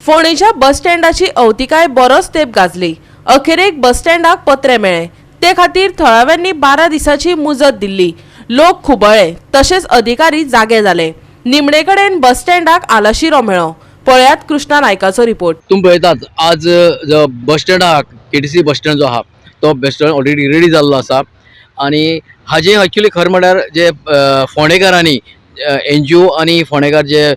फोंडेच्या बस स्टँडाची अवतिकाय बरोच तेंप गाजली. अखेरेक बस स्टँडाक पत्रे मेळ्ळे. ते खातीर थळाव्यांनी 12 दिसांची मुजत दिल्ली. लोक खुबळ्ळे तशेंच अधिकारी जागे जाले. निमणे कडेन बस स्टँडाक आलाशिरो मेळ्ळो. पळयात कृष्णा नायकाचो रिपोर्ट. तुमी पळयतात आज जो बस स्टँड आहा, केटीसी बस स्टँड जो आहा तो बस स्टँड ऑलरेडी रेडी जाल्लो आसा. आनी हाजें एक्चुली खरें म्हणल्यार जे फोंडेकारांनी, एनजीओ आनी फोंडेकार जे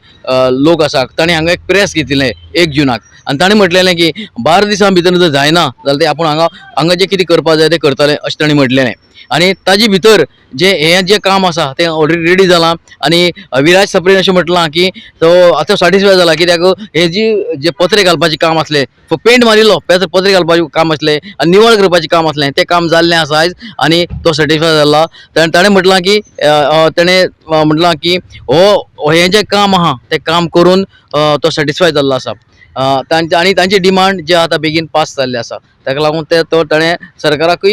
लोक आसा तांणी हांगा एक प्रेस घेतिल्लें 1 जुनाक आनी ताणें म्हटलेलें की 12 दिसां भितर जर जायना जाल्यार ते आपूण हांगा हांगा जें कितें करपा जाय तें करतले अशें ताणें म्हटलेलें. आनी ताजे भितर जें हें जें काम आसा तें ऑलरेडी रेडी जालां. आनी विराज सप्रेन अशें म्हटलां की तो आतां सॅटिस्फाय जाला कित्याक हे जी जे पत्रे घालपाचें काम आसलें, पेंट मारिल्लो पत्रे घालपाचें काम आसलें आनी निवळ करपाचें काम आसलें तें काम जाल्लें आसा आयज आनी तो सॅटिस्फाय जाला. ताणें म्हटलां की ताणें म्हटलां की हो हें जें काम आहा तें काम करून तो सॅटिस्फाय जाल्लो आसा. तांचे आनी तांची डिमांड जे आतां बेगीन पास जाल्ले आसा ताका लागून ते तो ताणें सरकाराकूय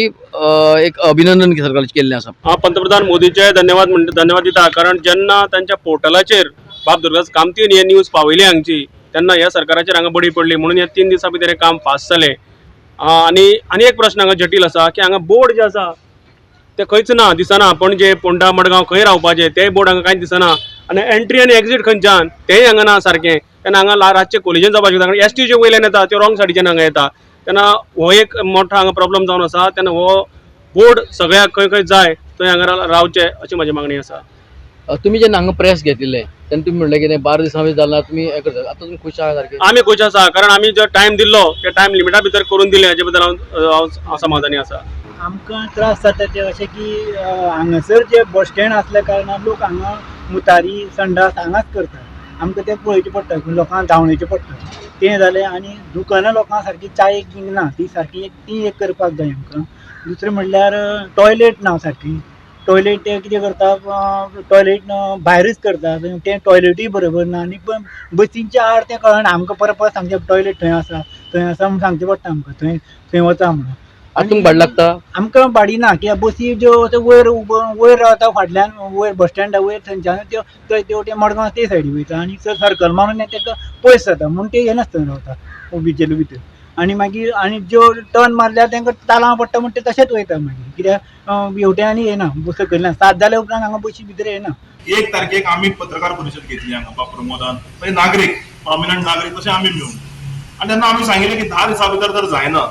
एक अभिनंदन सरकाराचें केल्लें आसा. हांव पंतप्रधान मोदीचे धन्यवाद म्हणटा, धन्यवाद दिता, कारण जेन्ना तांच्या पोर्टलाचेर बाब दुर्गादास कामतीन हे न्यूज पावयली हांगची तेन्ना ह्या सरकाराचेर हांगा बडी पडली, म्हणून ह्या 3 दिसां भितर हें काम फास्ट जालें. आनी आनी एक प्रश्न हांगा जटील आसा की हांगा बोर्ड जे आसा ते खंयच ना, दिसना. पणजे, पोंडा, मडगांव खंय रावपाचें तेय बोर्ड हांगा कांयच दिसना आनी एंट्री आनी एक्झीट खंयच्यान तेय हांगा ना सारकें. तेन्ना हांगा रातचें कोलिजन जावपाक शकता, कारण एस टी ज्यो वयल्यान येता त्यो रॉंग सायडीच्यान हांगा येता. तेन्ना हो एक मोठो हांगा प्रॉब्लम जावन आसा. तेन्ना हो बोर्ड सगळ्याक खंय खंय जाय थंय हांगा रावचें अशी म्हाजी मागणी आसा. तुमी जेन्ना हांगा प्रेस घेतिल्लें तेन्ना तुमी म्हणलें कितें 12 दिसां भितर जालें ना, तुमी हें करता. आतां तुमी खूश आहा सारकें? आमी खूश आसा, कारण आमी जो टायम दिल्लो त्या टायम लिमिटा भितर करून दिलें, हाजे बद्दल हांव समाधानी आसा. आमकां त्रास जाता ते अशें की हांगासर जे बस स्टँड आसल्या कारणान लोक हांगा मुतारी संडास हांगाच करता. आमकां तें पळोवचें पडटा, लोकांक धांवणेचें पडटा तें जालें. आनी दुकानां लोकांक सारकी चायेक बी ना, ती सारकी एक ती एक करपाक जाय आमकां. दुसरें म्हणल्यार टॉयलेट ना सारकी. टॉयलेट ते कितें करता, टॉयलेट भायरच करता, तें टॉयलेटूय बरोबर ना. आनी बसींच्या आड तें कळना आमकां, परत परत सांगचें टॉयलेट थंय आसा थंय आसा म्हूण सांगचें पडटा आमकां, थंय थंय वचा म्हणून. आतां तुमकां भाडें लागता? आमकां भाडी ना, कित्याक बसी ज्यो वयर वयर रावता फाटल्यान वयर बस स्टँडा वयर थंयच्यान त्यो तेवटेन मडगांव ते सायडी वयता आनी सर्कल मारून ताका पयस जाता म्हूण ते येनासतना रावता भितर भितर. आनी मागीर आनी ज्यो टर्न मारल्यार तांकां तालांव पडटा म्हूण ते तशेंच वयता मागीर, कित्याक हेवटेन आनी येना सकयल्यान. 7 जाल्या उपरांत हांगा बशी भितर येना. 1 तारखेक आमी पत्रकार परिशद घेतली हांगा प्रमोदान, थंय नागरीक, प्रॉमिनंट नागरीक तशें आमी मेळून, आनी तेन्ना आमी सांगिल्लें की 10 दिसां भितर जर जायना,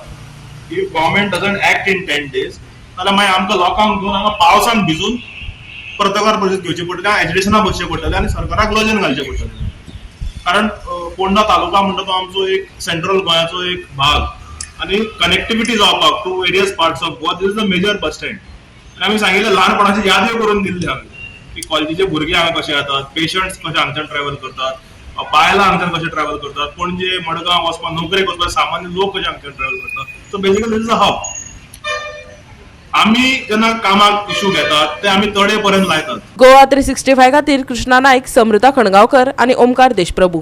if government doesn't act in 10 days, जाल्यार मागीर आमकां लोकांक घेवन हांगा पावसान भिजून पत्रकार परिशद घेवची पडटली, एजिटेशना बसचें पडटलें आनी सरकाराक लजेन घालचें पडटलें. कारण पोंडा तालुका म्हणटा तो आमचो एक सेंट्रल गोंयाचो एक भाग आनी कनेक्टिविटी जावपाक to various parts of Goa this is the major bus stand. आनी आमी सांगिल्लें, ल्हानपणाची याद्यो करून दिल्ली आमी की कॉलेजीचे भुरगे हांगा कशे येतात, पेशंट्स कशे हांगच्यान ट्रॅव्हल करतात, बायलां हांगच्यान कशे ट्रॅव्हल करतात, पणजे मडगांव वचपाक नोकरेक वचपाक सामान्य लोक कशे हांगच्यान ट्रॅव्हल करतात. So basically this is a hub. आमी जेन्ना कामाक इशू घेतात ते आमी तडे पर्यंत लायतात. गोवा 365 खातीर कृष्णा नायक, समृता खणगांवकर आनी ओमकार देशप्रभू.